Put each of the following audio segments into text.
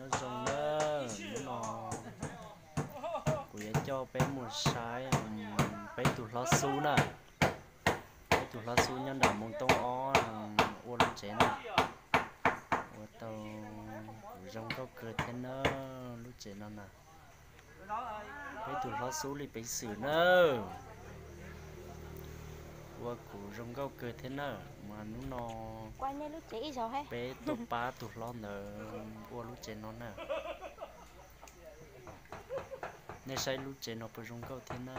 Nyob zoo na, hnub no kuv yuav coj peb mus saib peb tus hlob xub na. Peb tus hlob xub nyob nram Moos Toob Ob ua lub tsev na. Ua tau kuv zoo nkauj kawg thiab na, lub tsev no na. Peb tus hlob xub li peev xwm na. Ua kuv zoo nkauj kawg thiab na, mas hnub no peb tuaj pab tus hlob ntawd ua lub tsev no na. Nej saib lub tsev no puas zoo nkauj thiab na.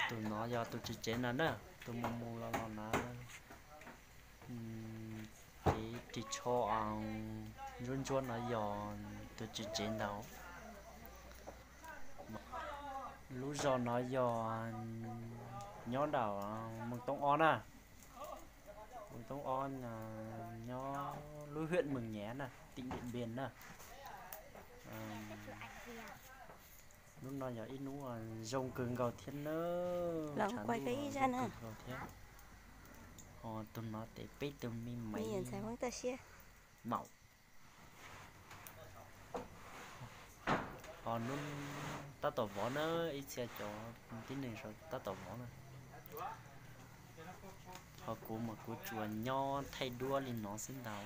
Tus no yog tus tswv tsev no na, tus mus mus los los na. Ces ris tsho ntsuab ntsuab no yog tus tswv tsev ntawd. Lub zos no yog nyob nram Moos Toob Ob na. Moos Toob Ob nyob lub huyện Mường Nhé na, tỉnh Điện Biên na. Hnub no yog ib hnub zoo kawg nkaus thiab na. Tshav ntuj zoo kawg nkaus thiab. Ho tus no ces peb tus me me maum. Ho hnub tab tom vov na, ib txhia cov tib neeg tab tom vov na. Ho kuv mas kuv tsuas nyob thaij duab li no xwb ntag.